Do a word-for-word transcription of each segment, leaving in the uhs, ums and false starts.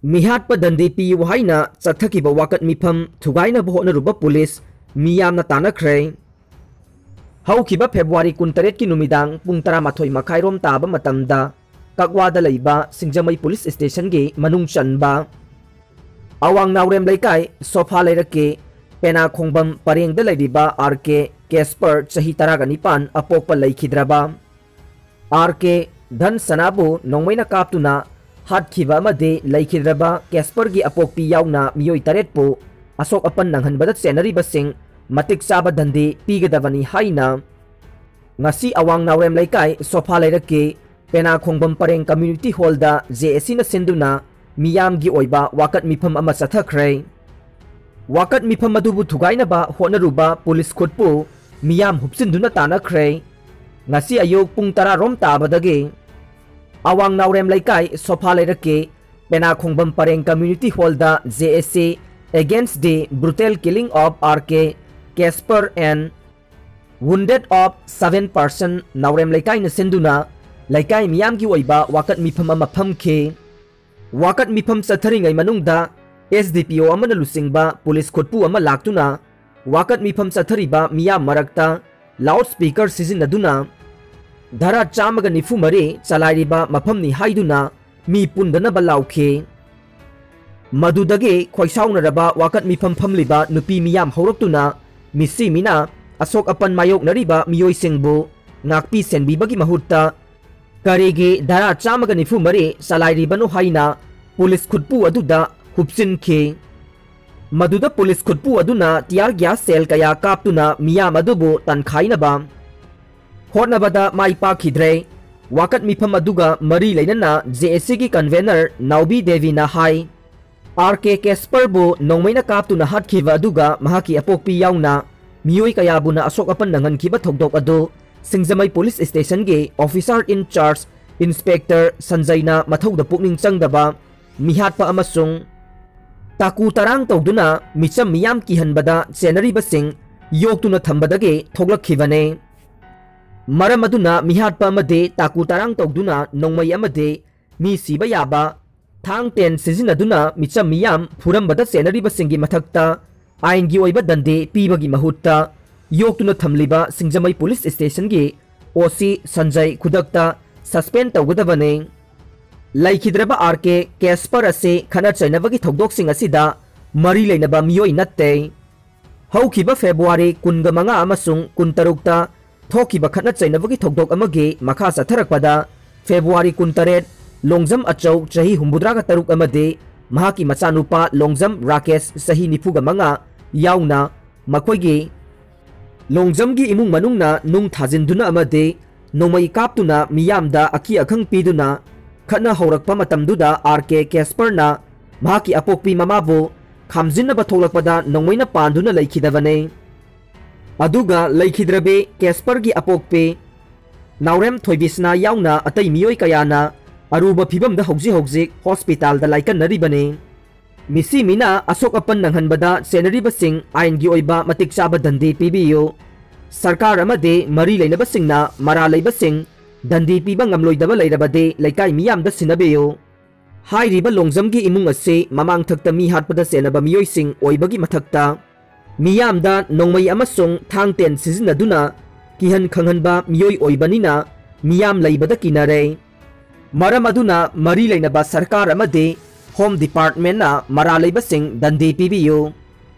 ꯃꯤꯍꯥꯠꯄ ꯗꯟꯗꯤ ꯄꯤꯌꯨ ꯍꯥꯏꯅ ꯆꯠꯊꯈꯤꯕ ꯋꯥꯀꯠ ꯃꯤꯐꯝ ꯊꯨꯒꯥꯏꯅꯕ ꯍꯣꯠꯅꯔꯨꯕ ꯄꯨꯂꯤꯁ ꯃꯤꯌꯥꯝꯅ ꯇꯥꯟꯅꯈ꯭ꯔꯦ꯫ ꯍꯧꯈꯤꯕ ꯐꯦꯕ꯭ꯔꯨꯋꯥꯔꯤ ꯀꯨꯟꯇꯔꯦꯠꯀꯤ ꯅꯨꯃꯤꯗꯥꯡ ꯄꯨꯡ ꯇꯔꯥꯃꯥꯊꯣꯏ ꯃꯈꯥꯏꯔꯣꯝ ꯇꯥꯕ ꯃꯇꯝꯗ ꯀꯛꯋꯥꯗ ꯂꯩꯕ ꯁꯤꯡꯖꯃꯩ ꯄꯨꯂꯤꯁ ꯁ꯭ꯇꯦꯁꯟꯒꯤ ꯃꯅꯨꯡ ꯆꯟꯕ ꯑꯋꯥꯡ ꯅꯥꯎꯔꯦꯝ ꯂꯩꯀꯥꯏ ꯁꯣꯐꯥ ꯂꯩꯔꯛꯀꯤ ꯄꯦꯅꯥ ꯈꯣꯡꯕꯝ ꯄꯔꯦꯡꯗ ꯂꯩꯔꯤꯕ ꯑꯥꯔ ꯀꯦ ꯀꯦꯁꯄꯔ, ꯆꯍꯤ ꯇꯔꯥꯒ ꯅꯤꯄꯥꯟ, ꯑꯄꯣꯛꯄ ꯂꯩꯈꯤꯗ꯭ꯔꯕ ꯑꯥꯔ ꯀꯦ ꯙꯟ ꯁꯅꯥꯕꯨ ꯅꯣꯡꯃꯩꯅ ꯀꯥꯞꯇꯨꯅ ꯍꯥꯠꯈꯤꯕ ꯑꯃꯗꯤ ꯂꯩꯈꯤꯗ꯭ꯔꯕ ꯀꯦꯁꯄꯔꯒꯤ ꯑꯄꯣꯛꯄꯤ ꯌꯥꯎꯅ ꯃꯤꯑꯣꯏ ꯇꯔꯦꯠꯄꯨ ꯑꯁꯣꯛ ꯑꯄꯟ ꯅꯪꯍꯟꯕꯗ ꯆꯦꯟꯅꯔꯤꯕꯁꯤꯡ ꯃꯇꯤꯛ ꯆꯥꯕ ꯗꯟꯗꯤ ꯄꯤꯒꯗꯕꯅꯤ ꯍꯥꯏꯅ ꯉꯁꯤ ꯑꯋꯥꯡ ꯅꯥꯎꯔꯦꯝ ꯂꯩꯀꯥꯏ ꯁꯣꯐꯥ ꯂꯩꯔꯛꯀꯤ ꯄꯦꯅꯥ ꯈꯣꯡꯕꯝ ꯄꯔꯦꯡ ꯀꯝꯃ꯭ꯌꯨꯅꯤꯇꯤ ꯍꯣꯜꯗ ꯖꯦ ꯑꯦ ꯁꯤꯅ ꯁꯤꯟꯗꯨꯅ ꯃꯤꯌꯥꯝꯒꯤ ꯑꯣꯏꯕ ꯋꯥꯀꯠ ꯃꯤꯐꯝ ꯑꯃ ꯆꯠꯊꯈ꯭ꯔꯦ꯫ ꯋꯥꯀꯠ ꯃꯤꯐꯝ ꯑꯗꯨꯕꯨ ꯊꯨꯒꯥꯏꯅꯕ ꯍꯣꯠꯅꯔꯨꯕ ꯄꯨꯂꯤꯁ ꯈꯨꯠꯄꯨ ꯃꯤꯌꯥꯝ ꯍꯨꯞꯆꯤꯟꯗꯨꯅ ꯇꯥꯟꯅꯈ꯭ꯔꯦ꯫ ꯉꯁꯤ ꯑꯌꯨꯛ ꯄꯨꯡ ꯇꯔꯥ ꯔꯣꯝ ꯇꯥꯕꯗꯒꯤ ꯑꯋꯥꯡ ꯅꯥꯎꯔꯦꯝ ꯂꯩꯀꯥꯏ ꯁꯣꯐꯥ ꯂꯩꯔꯛꯀꯤ ꯄꯦꯅꯥ ꯈꯣꯡꯕꯝ ꯄꯔꯦꯡ ꯀꯝꯃ꯭ꯌꯨꯅꯤꯇꯤ ꯍꯣꯜꯗ J A C Against the Brutal Killing of R K Casper and Wounded of Seven Person ꯅꯥꯎꯔꯦꯝ ꯂꯩꯀꯥꯏꯅ ꯁꯤꯟꯗꯨꯅ ꯂꯩꯀꯥꯏ ꯃꯤꯌꯥꯝꯒꯤ ꯑꯣꯏꯕ ꯋꯥꯀꯠ ꯃꯤꯐꯝ ꯑꯃ ꯐꯝꯈꯤ꯫ ꯋꯥꯀꯠ ꯃꯤꯐꯝ ꯆꯠꯊꯔꯤꯉꯩ ꯃꯅꯨꯡꯗ S D P O ꯑꯃꯅ ꯂꯨꯆꯤꯡꯕ ꯄꯨꯂꯤꯁ ꯈꯨꯠꯄꯨ ꯑꯃ ꯂꯥꯛꯇꯨꯅ ꯋꯥꯀꯠ ꯃꯤꯐꯝ ꯆꯠꯊꯔꯤꯕ ꯃꯤꯌꯥꯝ ꯃꯔꯛꯇ ꯂꯥꯎꯗ ꯁ꯭ꯄꯤꯀꯔ ꯁꯤꯖꯤꯟꯅꯗꯨꯅ ꯙꯔꯥ ꯆꯥꯝꯃꯒ ꯅꯤꯐꯨ ꯃꯔꯤ ꯆꯂꯥꯏꯔꯤꯕ ꯃꯐꯝꯅꯤ ꯍꯥꯏꯗꯨꯅ ꯃꯤ ꯄꯨꯟꯗꯅꯕ ꯂꯥꯎꯈꯤ꯫ ꯃꯗꯨꯗꯒꯤ ꯈꯣꯏꯁꯥꯎꯅꯔꯕ ꯋꯥꯀꯠ ꯃꯤꯐꯝ ꯐꯝꯂꯤꯕ ꯅꯨꯄꯤ ꯃꯤꯌꯥꯝ ꯍꯧꯔꯛꯇꯨꯅ ꯃꯤꯁꯤ ꯃꯤꯅ ꯑꯁꯣꯛ ꯑꯄꯟ ꯃꯥꯌꯣꯛꯅꯔꯤꯕ ꯃꯤꯑꯣꯏꯁꯤꯡꯕꯨ ꯉꯥꯛꯄꯤ ꯁꯦꯟꯕꯤꯕꯒꯤ ꯃꯍꯨꯠꯇ ꯀꯔꯤꯒꯤ ꯙꯔꯥ ꯆꯥꯝꯃꯒ ꯅꯤꯐꯨ ꯃꯔꯤ ꯆꯂꯥꯏꯔꯤꯕꯅꯣ ꯍꯥꯏꯅ ꯄꯨꯂꯤꯁ ꯈꯨꯠꯄꯨ ꯑꯗꯨꯗ ꯍꯨꯞꯆꯤꯟꯈꯤ꯫ ꯃꯗꯨꯗ ꯄꯨꯂꯤꯁ ꯈꯨꯠꯄꯨ ꯑꯗꯨꯅ tear gas shell ꯀꯌꯥ ꯀꯥꯞꯇꯨꯅ ꯃꯤꯌꯥꯝ ꯑꯗꯨꯕꯨ ꯇꯥꯟꯈꯥꯏꯅꯕ ꯍꯣꯠꯅꯕꯗ ꯃꯥꯏ ꯄꯥꯛꯈꯤꯗ꯭ꯔꯦ꯫ ꯋꯥꯀꯠ ꯃꯤꯐꯝ ꯑꯗꯨꯒ ꯃꯔꯤ ꯂꯩꯅꯅ J A C ꯒꯤ convener ꯅꯥꯎꯕꯤ ꯗꯦꯕꯤꯅ ꯍꯥꯏ, R K ꯀꯦꯁꯄꯔꯕꯨ ꯅꯣꯡꯃꯩꯅ ꯀꯥꯞꯇꯨꯅ ꯍꯥꯠꯈꯤꯕ ꯑꯗꯨꯒ ꯃꯍꯥꯛꯀꯤ ꯑꯄꯣꯛꯄꯤ ꯌꯥꯎꯅ ꯃꯤꯑꯣꯏ ꯀꯌꯥꯕꯨꯅ ꯑꯁꯣꯛ ꯑꯄꯟ ꯅꯪꯍꯟꯈꯤꯕ ꯊꯧꯗꯣꯛ ꯑꯗꯨ ꯁꯤꯡꯖꯃꯩ ꯄꯨꯂꯤꯁ ꯁ꯭ꯇꯦꯁꯟꯒꯤ officer in charge Inspector ꯁꯟꯖꯩꯅ ꯃꯊꯧꯗ ꯄꯨꯛꯅꯤꯡ ꯆꯪꯗꯕ ꯃꯤꯍꯥꯠꯄ ꯑꯃꯁꯨꯡ ꯇꯥꯀꯨ ꯇꯔꯥꯡ ꯇꯧꯗꯨꯅ ꯃꯤꯆꯝ ꯃꯤꯌꯥꯝ ꯀꯤꯍꯟꯕꯗ ꯆꯦꯟꯅꯔꯤꯕꯁꯤꯡ ꯌꯣꯛꯇꯨꯅ ꯊꯝꯕꯗꯒꯤ ꯊꯣꯛꯂꯛꯈꯤꯕꯅꯤ꯫ ꯃꯔꯝ ꯑꯗꯨꯅ ꯃꯤꯍꯥꯠꯄ ꯑꯃꯗꯤ ꯇꯥꯀꯨ ꯇꯔꯥꯡ ꯇꯧꯗꯨꯅ ꯅꯣꯡꯃꯩ ꯑꯃꯗꯤ ꯃꯤ ꯁꯤꯕ ꯌꯥꯕ ꯊꯥꯡ ꯇꯦꯟ ꯁꯤꯖꯤꯟꯅꯗꯨꯅ ꯃꯤꯆꯝ ꯃꯤꯌꯥꯝ ꯐꯨꯔꯝꯕꯗ ꯆꯦꯟꯅꯔꯤꯕꯁꯤꯡꯒꯤ ꯃꯊꯛꯇ ꯑꯥꯏꯟꯒꯤ ꯑꯣꯏꯕ ꯗꯟꯗꯤ ꯄꯤꯕꯒꯤ ꯃꯍꯨꯠꯇ ꯌꯣꯛꯇꯨꯅ ꯊꯝꯂꯤꯕ ꯁꯤꯡꯖꯃꯩ ꯄꯨꯂꯤꯁ ꯁ꯭ꯇꯦꯁꯟꯒꯤ ꯑꯣ ꯁꯤ ꯁꯟꯖꯌ ꯈꯨꯗꯛꯇ ꯁꯁꯄꯦꯟ ꯇꯧꯒꯗꯕꯅꯤ꯫ ꯂꯩꯈꯤꯗ꯭ꯔꯕ ꯑꯥꯔ ꯀꯦ ꯀꯦꯁꯄꯔ ꯑꯁꯤ ꯈꯠꯅ ꯆꯩꯅꯕꯒꯤ ꯊꯧꯗꯣꯛꯁꯤꯡ ꯑꯁꯤꯗ ꯃꯔꯤ ꯂꯩꯅꯕ ꯃꯤꯑꯣꯏ ꯅꯠꯇꯦ꯫ ꯍꯧꯈꯤꯕ ꯐꯦꯕ꯭ꯔꯨꯋꯥꯔꯤ ꯀꯨꯟꯒ ꯃꯉꯥ ꯑꯃꯁꯨꯡ ꯀꯨꯟꯇꯔꯨꯛꯇ ꯊꯣꯛꯈꯤꯕ ꯈꯠꯅ ꯆꯩꯅꯕꯒꯤ ꯊꯧꯗꯣꯛ ꯑꯃꯒꯤ ꯃꯈꯥ ꯆꯠꯊꯔꯛꯄꯗ, ꯐꯦꯕ꯭ꯔꯨꯋꯥꯔꯤ ꯀꯨꯟꯇꯔꯦꯠ, ꯂꯣꯡꯖꯝ ꯑꯆꯧ, ꯆꯍꯤ ꯍꯨꯝꯐꯨꯇꯔꯥꯒ ꯇꯔꯨꯛ ꯑꯃꯗꯤ ꯃꯍꯥꯛꯀꯤ ꯃꯆꯥꯅꯨꯄꯥ ꯂꯣꯡꯖꯝ ꯔꯥꯀꯦꯁ, ꯆꯍꯤ ꯅꯤꯐꯨꯒ ꯃꯉꯥ ꯌꯥꯎꯅ, ꯃꯈꯣꯏꯒꯤ ꯂꯣꯡꯖꯝꯒꯤ ꯏꯃꯨꯡ ꯃꯅꯨꯡꯅ ꯅꯨꯡ ꯊꯥꯖꯤꯟꯗꯨꯅ ꯑꯃꯗꯤ ꯅꯣꯡꯃꯩ ꯀꯥꯞꯇꯨꯅ ꯃꯤꯌꯥꯝꯗ ꯑꯀꯤ ꯑꯈꯪ ꯄꯤꯗꯨꯅ ꯈꯠꯅ ꯍꯧꯔꯛꯄ ꯃꯇꯝꯗꯨꯗ, ꯑꯥꯔ ꯀꯦ ꯀꯦꯁꯄꯔꯅ ꯃꯍꯥꯛꯀꯤ ꯑꯄꯣꯛꯄꯤ ꯃꯃꯥꯕꯨ ꯈꯥꯝꯖꯤꯟꯅꯕ ꯊꯣꯛꯂꯛꯄꯗ ꯅꯣꯡꯃꯩꯅ ꯄꯥꯟꯗꯨꯅ ꯂꯩꯈꯤꯗꯕꯅꯤ꯫ ꯑꯗꯨꯒ ꯂꯩꯈꯤꯗ꯭ꯔꯕꯤ ꯀꯦꯁꯄꯔꯒꯤ ꯑꯄꯣꯛꯄꯤ ꯅꯥꯎꯔꯦꯝ ꯊꯣꯏꯕꯤꯁꯅꯥ ꯌꯥꯎꯅ ꯑꯇꯩ ꯃꯤꯑꯣꯏ ꯀꯌꯥꯅ ꯑꯔꯨꯕ ꯐꯤꯕꯝꯗ ꯍꯧꯖꯤꯛ ꯍꯧꯖꯤꯛ ꯍꯣꯁꯄꯤꯇꯥꯜꯗ ꯂꯥꯏꯀꯠꯅꯔꯤꯕꯅꯤ꯫ ꯃꯤꯁꯤ ꯃꯤꯅ ꯑꯁꯣꯛ ꯑꯄꯟ ꯅꯪꯍꯟꯕꯗ ꯆꯦꯟꯅꯔꯤꯕꯁꯤꯡ ꯑꯥꯏꯟꯒꯤ ꯑꯣꯏꯕ ꯃꯇꯤꯛ ꯆꯥꯕ ꯗꯟꯗꯤ ꯄꯤꯕꯤꯌꯨ꯫ ꯁꯔꯀꯥꯔ ꯑꯃꯗꯤ ꯃꯔꯤ ꯂꯩꯅꯕꯁꯤꯡꯅ ꯃꯔꯥꯜ ꯂꯩꯕꯁꯤꯡ ꯗꯟꯗꯤ ꯄꯤꯕ ꯉꯝꯂꯣꯏꯗꯕ ꯂꯩꯔꯕꯗꯤ ꯂꯩꯀꯥꯏ ꯃꯤꯌꯥꯝꯗ ꯁꯤꯟꯅꯕꯤꯌꯨ꯫ ꯍꯥꯏꯔꯤꯕ ꯂꯣꯡꯖꯝꯒꯤ ꯏꯃꯨꯡ ꯑꯁꯤ ꯃꯃꯥꯡꯊꯛꯇ ꯃꯤ ꯍꯥꯠꯄꯗ ꯆꯦꯟꯅꯕ ꯃꯤꯑꯣꯏꯁꯤꯡ ꯑꯣꯏꯕꯒꯤ ꯃꯊꯛꯇ, ꯃꯤꯌꯥꯝꯗ ꯅꯣꯡꯃꯩ ꯑꯃꯁꯨꯡ ꯊꯥꯡ ꯇꯦꯟ ꯁꯤꯖꯤꯟꯅꯗꯨꯅ ꯀꯤꯍꯟ ꯈꯪꯍꯟꯕ ꯃꯤꯑꯣꯏ ꯑꯣꯏꯕꯅꯤꯅ, ꯃꯤꯌꯥꯝ ꯂꯩꯕꯗ ꯀꯤꯅꯔꯦ꯫ ꯃꯔꯝ ꯑꯗꯨꯅ ꯃꯔꯤ ꯂꯩꯅꯕ ꯁꯔꯀꯥꯔ ꯑꯃꯗꯤ ꯍꯣꯝ ꯗꯤꯄꯥꯔꯠꯃꯦꯟꯅ ꯃꯔꯥꯜ ꯂꯩꯕꯁꯤꯡ ꯗꯟꯗꯤ ꯄꯤꯕꯤꯌꯨ꯫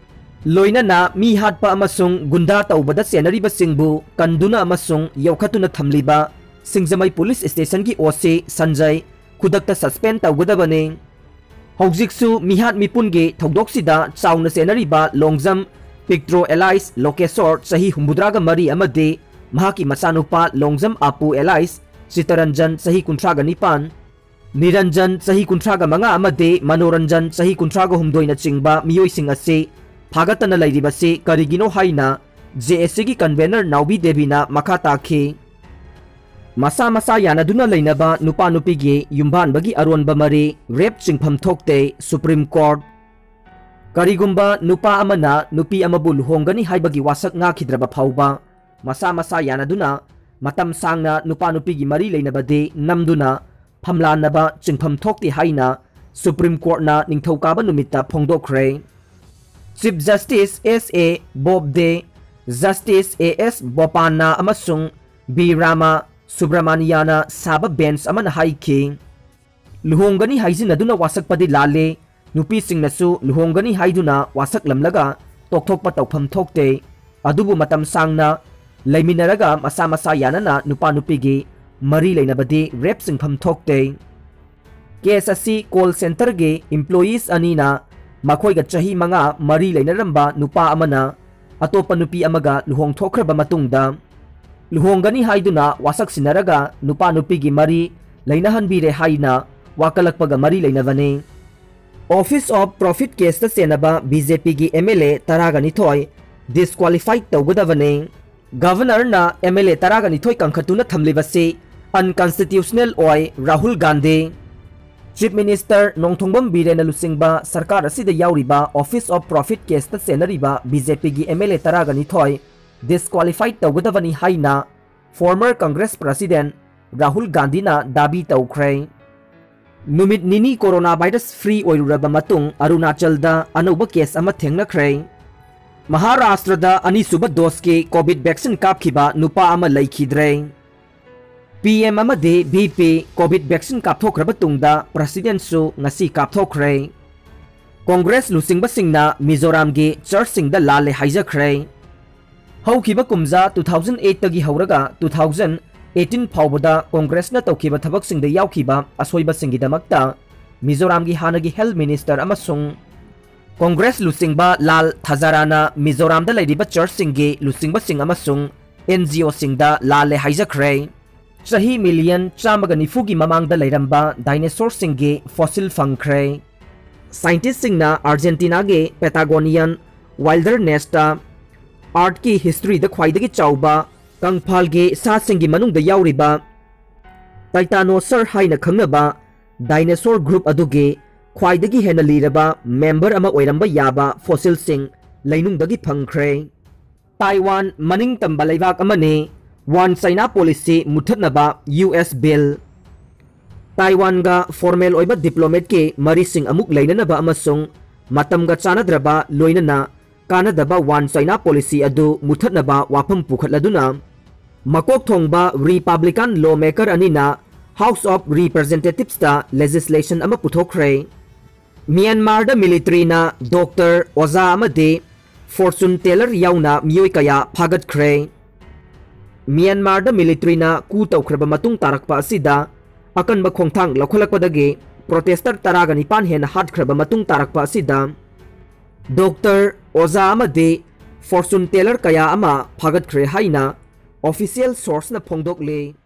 ꯂꯣꯏꯅꯅ ꯃꯤ ꯍꯥꯠꯄ ꯑꯃꯁꯨꯡ ꯒꯨꯟꯗꯥ ꯇꯧꯕꯗ ꯆꯦꯟꯅꯔꯤꯕꯁꯤꯡꯕꯨ ꯀꯟꯗꯨꯅ ꯑꯃꯁꯨꯡ ꯌꯣꯛꯈꯠꯇꯨꯅ ꯊꯝꯂꯤꯕ ꯁꯤꯡꯖꯃꯩ ꯄꯨꯂꯤꯁ ꯁ꯭ꯇꯦꯁꯟꯒꯤ ꯑꯣ ꯁꯤ ꯁꯟꯖꯌ ꯈꯨꯗꯛꯇ ꯁꯁꯄꯦꯟ ꯇꯧꯒꯗꯕꯅꯤ꯫ ꯍꯧꯖꯤꯛꯁꯨ ꯃꯤꯍꯥꯠ ꯃꯤꯄꯨꯟꯒꯤ ꯊꯧꯗꯣꯛꯁꯤꯗ ꯆꯥꯎꯅ ꯆꯦꯟꯅꯔꯤꯕ ꯂꯣꯡꯖꯝ ꯄꯤꯛꯇ꯭ꯔꯣ ꯑꯦꯂꯥꯏꯁ ꯂꯣꯀꯦꯁꯣꯔ, ꯆꯍꯤ ꯍꯨꯝꯐꯨꯇꯔꯥꯒ ꯃꯔꯤ, ꯑꯃꯗꯤ ꯃꯍꯥꯛꯀꯤ ꯃꯆꯥꯅꯨꯄꯥ ꯂꯣꯡꯖꯝ ꯑꯥꯄꯨ ꯑꯦꯂꯥꯏꯁ ꯆꯤꯇꯔꯟꯖꯟ, ꯆꯍꯤ ꯀꯨꯟꯊ꯭ꯔꯥꯒ ꯅꯤꯄꯥꯟ, ꯅꯤꯔꯟꯖꯟ, ꯆꯍꯤ ꯀꯨꯟꯊ꯭ꯔꯥꯒ ꯃꯉꯥ, ꯑꯃꯗꯤ ꯃꯅꯣꯔꯟꯖꯟ, ꯆꯍꯤ ꯀꯨꯟꯊ꯭ꯔꯥꯒ ꯍꯨꯝꯗꯣꯏꯅꯆꯤꯡꯕ ꯃꯤꯑꯣꯏꯁꯤꯡ ꯑꯁꯤ ꯐꯥꯒꯠꯇꯅ ꯂꯩꯔꯤꯕꯁꯤ ꯀꯔꯤꯒꯤꯅꯣ ꯍꯥꯏꯅ ꯖꯦ ꯑꯦꯁ ꯁꯤꯒꯤ ꯀꯟꯚꯦꯅꯔ ꯅꯥꯎꯕꯤ ꯗꯦꯕꯤꯅ ꯃꯈꯥ ꯇꯥꯈꯤ꯫ ꯃꯁꯥ ꯃꯁꯥ ꯌꯥꯅꯗꯨꯅ ꯂꯩꯅꯕ ꯅꯨꯄꯥ ꯅꯨꯄꯤꯒꯤ ꯌꯨꯝꯕꯥꯟꯕꯒꯤ ꯑꯔꯣꯟꯕ ꯃꯔꯤ ꯔꯦꯞ ꯆꯤꯡꯐꯝ ꯊꯣꯛꯇꯦ, ꯁꯨꯄ꯭ꯔꯤꯝ ꯀꯣꯔꯠ꯫ ꯀꯔꯤꯒꯨꯝꯕ ꯅꯨꯄꯥ ꯑꯃꯅ ꯅꯨꯄꯤ ꯑꯃꯕꯨ ꯂꯨꯍꯣꯡꯒꯅꯤ ꯍꯥꯏꯕꯒꯤ ꯋꯥꯁꯛ ꯉꯥꯛꯈꯤꯗ꯭ꯔꯕ ꯐꯥꯎꯕ, ꯃꯁꯥ ꯃꯁꯥ ꯌꯥꯅꯗꯨꯅ ꯃꯇꯝ ꯁꯥꯡꯅ ꯅꯨꯄꯥ ꯅꯨꯄꯤꯒꯤ ꯃꯔꯤ ꯂꯩꯅꯕꯗꯤ ꯅꯝꯗꯨꯅ ꯐꯝꯂꯥꯟꯅꯕ ꯆꯤꯡꯐꯝ ꯊꯣꯛꯇꯦ ꯍꯥꯏꯅ Supreme Courtꯅ ꯅꯤꯡꯊꯧꯀꯥꯕ ꯅꯨꯃꯤꯠꯇ ꯐꯣꯡꯗꯣꯛꯈ꯭ꯔꯦ꯫ Chief Justice S A Bobde, Justice A S Bopanna ꯑꯃꯁꯨꯡ B Rama Subramaniana ꯁꯥꯕ bench ꯑꯃꯅ ꯍꯥꯏꯈꯤ, ꯂꯨꯍꯣꯡꯒꯅꯤ ꯍꯥꯏꯖꯤꯟꯅꯗꯨꯅ ꯋꯥꯁꯛꯄꯗꯤ ꯂꯥꯜꯂꯦ, ꯅꯨꯄꯤꯁꯤꯡꯅꯁꯨ ꯂꯨꯍꯣꯡꯒꯅꯤ ꯍꯥꯏꯗꯨꯅ ꯋꯥꯁꯛꯂꯝꯂꯒ ꯇꯣꯛꯊꯣꯛꯄ ꯇꯧꯐꯝ ꯊꯣꯛꯇꯦ꯫ ꯑꯗꯨꯕꯨ ꯃꯇꯝ ꯁꯥꯡꯅ ꯂꯩꯃꯤꯟꯅꯔꯒ ꯃꯁꯥ ꯃꯁꯥ ꯌꯥꯅꯅ ꯅꯨꯄꯥ ꯅꯨꯄꯤꯒꯤ ꯃꯔꯤ ꯂꯩꯅꯕꯗꯤ rape ꯆꯤꯡꯐꯝ ꯊꯣꯛꯇꯦ꯫ Case ꯑꯁꯤ call centreꯒꯤ employees ꯑꯅꯤꯅ ꯃꯈꯣꯏꯒ ꯆꯍꯤ ꯃꯉꯥ ꯃꯔꯤ ꯂꯩꯅꯔꯝꯕ ꯅꯨꯄꯥ ꯑꯃꯅ ꯑꯇꯣꯞꯄ ꯅꯨꯄꯤ ꯑꯃꯒ ꯂꯨꯍꯣꯡꯊꯣꯛꯈ꯭ꯔꯕ ꯃꯇꯨꯡꯗ, ꯂꯨꯍꯣꯡꯒꯅꯤ ꯍꯥꯏꯗꯨꯅ ꯋꯥꯁꯛ ꯁꯤꯟꯅꯔꯒ ꯅꯨꯄꯥ ꯅꯨꯄꯤꯒꯤ ꯃꯔꯤ ꯂꯩꯅꯍꯟꯕꯤꯔꯦ ꯍꯥꯏꯅ ꯋꯥꯀꯠꯂꯛꯄꯒ ꯃꯔꯤ ꯂꯩꯅꯕꯅꯤ꯫ Office of Profit caseꯇ ꯆꯦꯟꯅꯕ BJPꯒꯤ MLA ꯇꯔꯥꯒ ꯅꯤꯊꯣꯏ disqualified ꯇꯧꯒꯗꯕꯅꯤ꯫ Governorꯅ MLA ꯇꯔꯥꯒ ꯅꯤꯊꯣꯏ ꯀꯟꯈꯠꯇꯨꯅ ꯊꯝꯂꯤꯕꯁꯤ unconstitutional ꯑꯣꯏ, ꯔꯥꯍꯨꯜ ꯒꯥꯟꯙꯤ꯫ Chief Minister ꯅꯣꯡꯊꯣꯡꯕꯝ ꯕꯤꯔꯦꯟꯅ ꯂꯨꯆꯤꯡꯕ ꯁꯔꯀꯥꯔ ꯑꯁꯤꯗ ꯌꯥꯎꯔꯤꯕ Office of Profit caseꯇ ꯆꯦꯟꯅꯔꯤꯕ BJPꯒꯤ MLA ꯇꯔꯥꯒ ꯅꯤꯊꯣꯏ disqualified ꯇꯧꯒꯗꯕꯅꯤ ꯍꯥꯏꯅ former Congress President ꯔꯥꯍꯨꯜ ꯒꯥꯟꯙꯤꯅ ꯗꯥꯕꯤ ꯇꯧꯈ꯭ꯔꯦ꯫ ꯅꯨꯃꯤꯠ ꯅꯤꯅꯤ coronavirus free ꯑꯣꯏꯔꯨꯔꯕ ꯃꯇꯨꯡ ꯑꯔꯨꯅꯥꯆꯜꯗ ꯑꯅꯧꯕ case ꯑꯃ ꯊꯦꯡꯅꯈ꯭ꯔꯦ꯫ ꯃꯍꯥꯔꯥꯁꯇ꯭ꯔꯗ ꯑꯅꯤꯁꯨꯕ doseꯀꯤ COVID vaccine ꯀꯥꯞꯈꯤꯕ ꯅꯨꯄꯥ ꯑꯃ ꯂꯩꯈꯤꯗ꯭ꯔꯦ꯫ PM ꯑꯃꯗꯤ VP COVID vaccine ꯀꯥꯞꯊꯣꯛꯈ꯭ꯔꯕ ꯇꯨꯡꯗ Presidentꯁꯨ ꯉꯁꯤ ꯀꯥꯞꯊꯣꯛꯈ꯭ꯔꯦ꯫ Congress ꯂꯨꯆꯤꯡꯕꯁꯤꯡꯅ ꯃꯤꯖꯣꯔꯥꯝꯒꯤ churchꯁꯤꯡꯗ ꯂꯥꯜꯂꯦ ꯍꯥꯏꯖꯈ꯭ꯔꯦ꯫ ꯍꯧꯈꯤꯕ ꯀꯨꯝꯖꯥ two thousand eightꯇꯒꯤ ꯍꯧꯔꯒ two thousand eighteen ꯐꯥꯎꯕꯗ Congressꯅ ꯇꯧꯈꯤꯕ ꯊꯕꯛꯁꯤꯡꯗ ꯌꯥꯎꯈꯤꯕ ꯑꯁꯣꯏꯕꯁꯤꯡꯒꯤꯗꯃꯛꯇ ꯃꯤꯖꯣꯔꯥꯝꯒꯤ ꯍꯥꯟꯅꯒꯤ Health Minister ꯑꯃꯁꯨꯡ Congress ꯂꯨꯆꯤꯡꯕ ꯂꯥꯜ ꯊꯥꯖꯥꯔꯥꯅ ꯃꯤꯖꯣꯔꯥꯝꯗ ꯂꯩꯔꯤꯕ churchꯁꯤꯡꯒꯤ ꯂꯨꯆꯤꯡꯕꯁꯤꯡ ꯑꯃꯁꯨꯡ NGOꯁꯤꯡꯗ ꯂꯥꯜꯂꯦ ꯍꯥꯏꯖꯈ꯭ꯔꯦ꯫ ꯆꯍꯤ million ꯆꯥꯝꯃꯒ ꯅꯤꯐꯨꯒꯤ ꯃꯃꯥꯡꯗ ꯂꯩꯔꯝꯕ dinosaurꯁꯤꯡꯒꯤ fossil ꯐꯪꯈ꯭ꯔꯦ꯫ Scientistꯁꯤꯡꯅ Argentinaꯒꯤ Patagonian wildernessꯇ Earthꯀꯤ historyꯗ ꯈ꯭ꯋꯥꯏꯗꯒꯤ ꯆꯥꯎꯕ ꯀꯪꯐꯥꯜꯒꯤ ꯁꯥꯁꯤꯡꯒꯤ ꯃꯅꯨꯡꯗ ꯌꯥꯎꯔꯤꯕ Titanosaur ꯍꯥꯏꯅ ꯈꯪꯅꯕ dinosaur group ꯑꯗꯨꯒꯤ ꯈ꯭ꯋꯥꯏꯗꯒꯤ ꯍꯦꯟꯅ ꯂꯤꯔꯕ member ꯑꯃ ꯑꯣꯏꯔꯝꯕ ꯌꯥꯕ fossilꯁꯤꯡ ꯂꯩꯅꯨꯡꯗꯒꯤ ꯐꯪꯈ꯭ꯔꯦ꯫ ꯇꯥꯏꯋꯥꯟ ꯃꯅꯤꯡꯇꯝꯕ ꯂꯩꯕꯥꯛ ꯑꯃꯅꯤ꯫ One China Policy ꯃꯨꯠꯊꯠꯅꯕ US bill꯫ ꯇꯥꯏꯋꯥꯟꯒ ꯐꯣꯔꯃꯦꯜ ꯑꯣꯏꯕ ꯗꯤꯄ꯭ꯂꯣꯃꯦꯠꯀꯤ ꯃꯔꯤꯁꯤꯡ ꯑꯃꯨꯛ ꯂꯩꯅꯅꯕ ꯑꯃꯁꯨꯡ ꯃꯇꯝꯒ ꯆꯥꯟꯅꯗ꯭ꯔꯕ, ꯂꯣꯏꯅꯅ ꯀꯥꯟꯅꯗꯕ ꯋꯥꯟ ꯆꯥꯏꯅꯥ ꯄꯣꯂꯤꯁꯤ ꯑꯗꯨ ꯃꯨꯊꯠꯅꯕ ꯋꯥꯐꯝ ꯄꯨꯈꯠꯂꯗꯨꯅ ꯃꯀꯣꯛ ꯊꯣꯡꯕ ꯔꯤꯄꯕ꯭ꯂꯤꯀꯥꯟ ꯂꯣ ꯃꯦꯀꯔ ꯑꯅꯤꯅ ꯍꯥꯎꯁ ꯑꯣꯐ ꯔꯤꯄ꯭ꯔꯖꯦꯟꯇꯦꯇꯤꯚꯁꯇ ꯂꯦꯖꯤꯁꯂꯦꯁꯟ ꯑꯃ ꯄꯨꯊꯣꯛꯈ꯭ꯔꯦ꯫ ꯃ꯭ꯌꯥꯟꯃꯥꯔꯗ ꯃꯤꯂꯤꯇ꯭ꯔꯤꯅ ꯗꯣꯛꯇꯔ, ꯑꯣꯖꯥ ꯑꯃꯗꯤ ꯐꯣꯔꯆꯨꯟ ꯇꯦꯂꯔ ꯌꯥꯎꯅ ꯃꯤꯑꯣꯏ ꯀꯌꯥ ꯐꯥꯒꯠꯈ꯭ꯔꯦ꯫ ꯃ꯭ꯌꯥꯟꯃꯥꯔꯗ ꯃꯤꯂꯤꯇ꯭ꯔꯤꯅ ꯀꯨ ꯇꯧꯈ꯭ꯔꯕ ꯃꯇꯨꯡ ꯇꯥꯔꯛꯄ ꯑꯁꯤꯗ ꯑꯀꯟꯕ ꯈꯣꯡꯊꯥꯡ ꯂꯧꯈꯠꯂꯛꯄꯗꯒꯤ ꯄ꯭ꯔꯣꯇꯦꯁꯇꯔ ꯇꯔꯥꯒ ꯅꯤꯄꯥꯟ ꯍꯦꯟꯅ ꯍꯥꯠꯈ꯭ꯔꯕ ꯃꯇꯨꯡ ꯇꯥꯔꯛꯄ ꯑꯁꯤꯗ ꯗꯣꯛꯇꯔ, ꯑꯣꯖꯥ ꯑꯃꯗꯤ ꯐꯣꯔꯆꯨꯟ ꯇꯦꯂꯔ ꯀꯌꯥ ꯑꯃ ꯐꯥꯒꯠꯈ꯭ꯔꯦ ꯍꯥꯏꯅ ꯑꯣꯐꯤꯁꯤꯌꯦꯜ ꯁꯣꯔꯁꯅ ꯐꯣꯡꯗꯣꯛꯂꯤ꯫